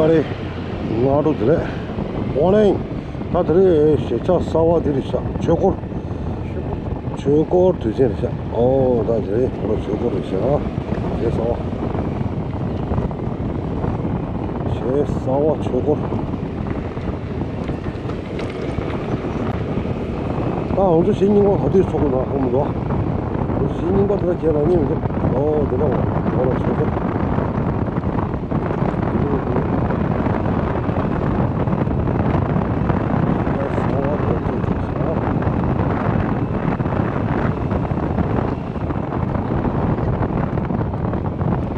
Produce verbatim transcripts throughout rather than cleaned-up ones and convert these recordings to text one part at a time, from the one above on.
ཨེ། སྔ་དྲོ་བདེ་ལེགས། ཨོ་ལེང་། ད་དེ་རིང་གཞིས་ཆགས་གསར་པ་འདི་རེད་ཤག་ཆོས་འཁོར། ཆོས་འཁོར་དུས་ཆེན་རེད་ཤག་ཨོ་ད་དེ་རིང་ཁོ་རང་ཆོས་འཁོར་རེད་ཤག་གཞིས་གསར་པ། གཞིས་གསར་པ་ཆོས་འཁོར། ད་ང་ཚོ་གཞིས་རྙིང་པ་ག་དུས་ཚོགས་དགོས་ན་ཧ་གོ་མི་འདུག་ང་ཚོ་གཞིས་རྙིང་པ་དེ་ལ་ཁྱེད་རང་ཉིད་མི་འདུག་ཨོ་དེ་འདྲ་བ་ཨོ་ལ་ཆོས་འཁོར།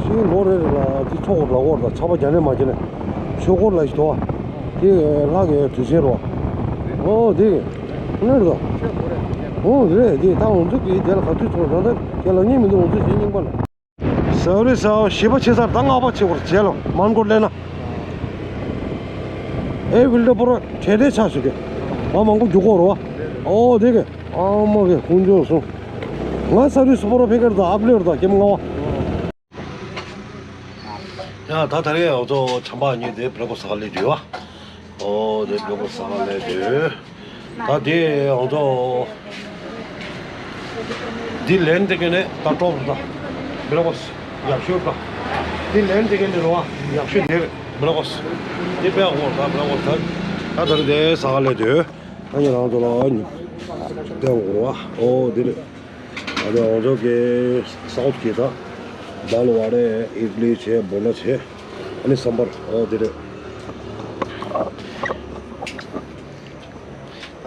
ཤིང་ལོ་རེ་རེ་ལ་དེ་ཚོགས་ལ་འོར་དང་ཆར་པ་རྒྱ་ནས་མ་བྱས་ནས་ཆོས་འཁོར་ལ་ཞིག་དོ། དེ་ལྷག་གི་དུས་ཆེན་རོ། ཨོ་དེ་གནོད་རོ། ཨོ་རེད་དེ་ད་ང་ཚོ་གི་དེ་ལ་ག་དུས་ཚོགས་ད་ལྟ་ཁྱེད་ལ་ཉན་མི་འདུག་ང་ཚོ་གཞིས་རྙིང་པ་ལ། ཟ་རི་ཟ་བཞི་པ་ཆེ་སར་ད་ལྔ་པ་ཆེ་བར་བྱས་ལ་མན་གོར་ལེན་ན། ཨེ་ཝིལ་ཌ་པོ་ར་བྲེ་བྲེ་ཆགས་ཤིག་གི་ང་མང་པོ་རྒྱུག་གོ་རོ། ཨོ་དེ་གི་ཨ་མ་གི་ཀུན་འབྱུང་སོང་། ང་ས་རུས་སུ་པོ་ར་ཕེ་ཀར་དང་ཨབ་ལེར་དང་ཀེམ་ལྔ་པ། ཡ་ད་ད་རེས་ང་ཚོ་ཆམ་པ་གཉིས་དེ་བེ་རེག་ཕ་སི་ཟ་ག་སླེབས་དུས་བ། ཨོ་དེ་བེ་རེག་ཕ་སི་ཟ་ག་སླེབས་དུས། ད་དེ་ང་ཚོ་འདི་ལེན་དེ་ག་ནས་ད་སྤྲོ་བོ་ད་བེ་རེག་ཕ་སི་ཡག་ཤོས་ད། འདི་ལེན་དེ་ག་ནས་རོ་བ་ཡག་ཤོས་དེ་རེད་བེ་རེག་ཕ་སི། འདི་དཔེ་ཡག་པོ་ད་བེ་རེག་ཕ་སི་ད། ད་ད་རེས་དེ་ཟ་ག་སླེབས་དུས་ད་ཉིན་རང་ཚོ་ལ་བསྟན་དགོས་རོ་བ། ཨོ་འདི་རེད། ཨ་ནི་ང་ཚོ་གི་སའུཐ་གི་ད་དཱལ་བ་རེད། ཨིཌ་ལི་བྱས། བོ་ན་བྱས། ཨ་ནི་སམ་བར། ཨོ་དེ་རེད།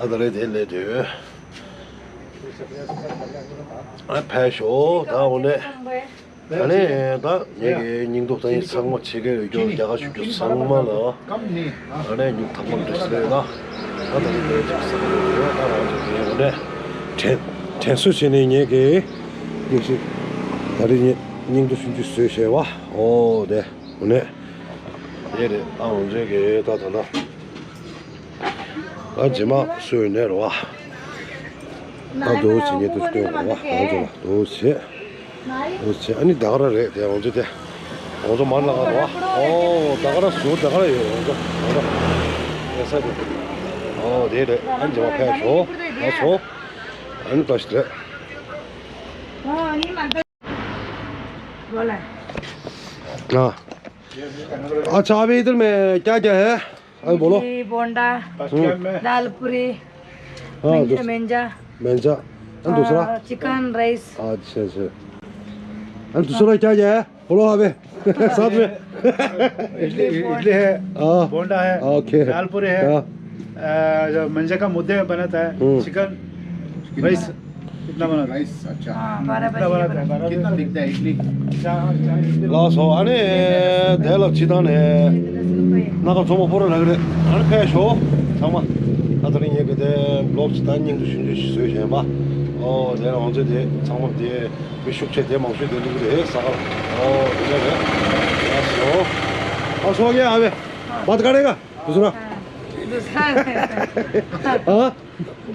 ཨ་ད་རེས་དེ་སླེབས་དུས་ཨ་ཕེབས་ཤོག་ད་འོ་ནས་ཨ་ནི་ད་ངེད་ཀྱི་སྙིང་སྡུག་ད་ཡིན་ཚང་མ་ཕྱི་རྒྱལ་ཡོད་རྒྱུ་རྒྱ་གར་བཞུགས་རྒྱུ་ཚང་མ་ལ། ཨ་ནི་ཉིན་ཐང་མ་འདྲ་ཞིག་ལ་ད་ད་ལྟ་ལས་ཅིག་ཟ་གི་ཡོད། ད་རང་ཚོ་གི་ཡོད་ནས་དྲན་དྲན་གསོ་བྱས་ནས་ངེད་ཀྱི་ཡེ་ཤེས་ད་རེས་ཉིན་སྙིང་སྡུག་ཆུང་ཆུང་བཟོས་བྱས་བ། ཨོ་དེ་འོ་ནས་དེ་རེད། ཨ་འོ་ཚོད་ཀྱི་ད་ད་ལྟ་ཨ་རྗེས་མ་སུ་ཡོད་ནས་རེད་བ། ད་དོ་བྱེད་ཉེ་དུ་སྟོན་དགོས་བ། ང་ཚོ་ལ་དོ་བྱེད། འོ་ཆེ། ཨ་ནི་ད་ག་ར་རེད་དེ། འོ་ཚོ་དེ། འོ་ཚོ་མར་ལ་ག་རོ། ཨོ་ད་ག་ར་ཟུར་ད་ག་ར་ཡོད། འོ་ཚོ་འོ་ཚོ། ཡ་ས་དེ། ཨོ་དེ་རེད། ཨ་ནི་མ་ཕེབས་ཤོག་ཨ་སོ། ཨ་ནི་ད་ཞིག་རེད། हाँ। अच्छा, अभी इधर में क्या क्या है? अभी बोलो। इडली, बोंडा, हम्म। दाल पूरी, हाँ, मेंजा, दूस- मेंजा। मेंजा। और दूसरा? आ, चिकन राइस। अच्छा, अच्छा। और दूसरा क्या क्या है? बोलो अबे। साथ में। इडली, इडली है, हाँ। बोंडा है, ओके। दाल पूरी है। हाँ। आ, जो मेंजा का मुद्दे में बनाता है, हम्म। Chicken rice. कितना बना? राइस, अच्छा। हाँ, बारह बजे बना। कितना बिकता है इडली? चार, चार इडली। ལགས་སོ། ཨ་ནི་དེ་ལ་ཅི་ད་ནས་སྣ་ཁ་ཚོང་པ་པོ་ར་ལགས་རེད། ཨ་ནི་ཕེབས་ཤོག་ཚང་མ། ད་ད་རིང་ངེད་ཀྱི་དེ་བི་ལོག་ཅི་ད་སྙིང་དུ་ཞུ་རྒྱུ་ཞིག་བཟོས་བཞིན་པ། ཨོ་དེ་ལ་ང་ཚོས་དེ་ཚང་མ་དེ་མི་ཤུགས་ཆེ་དེ་མང་ཤོས་དེ་འདུག་རེད་ཟ་ག་ཨོ་དེ་འདྲ་རེད། ལགས་སོ། ཨ་སོ་གེ་ཨ་བེ། बात करेगा दूसरा? दूसरा। हाँ।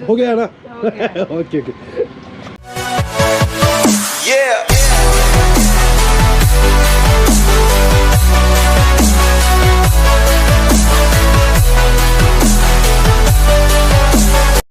हो गया ना? हो गया। Okay, okay. Yeah।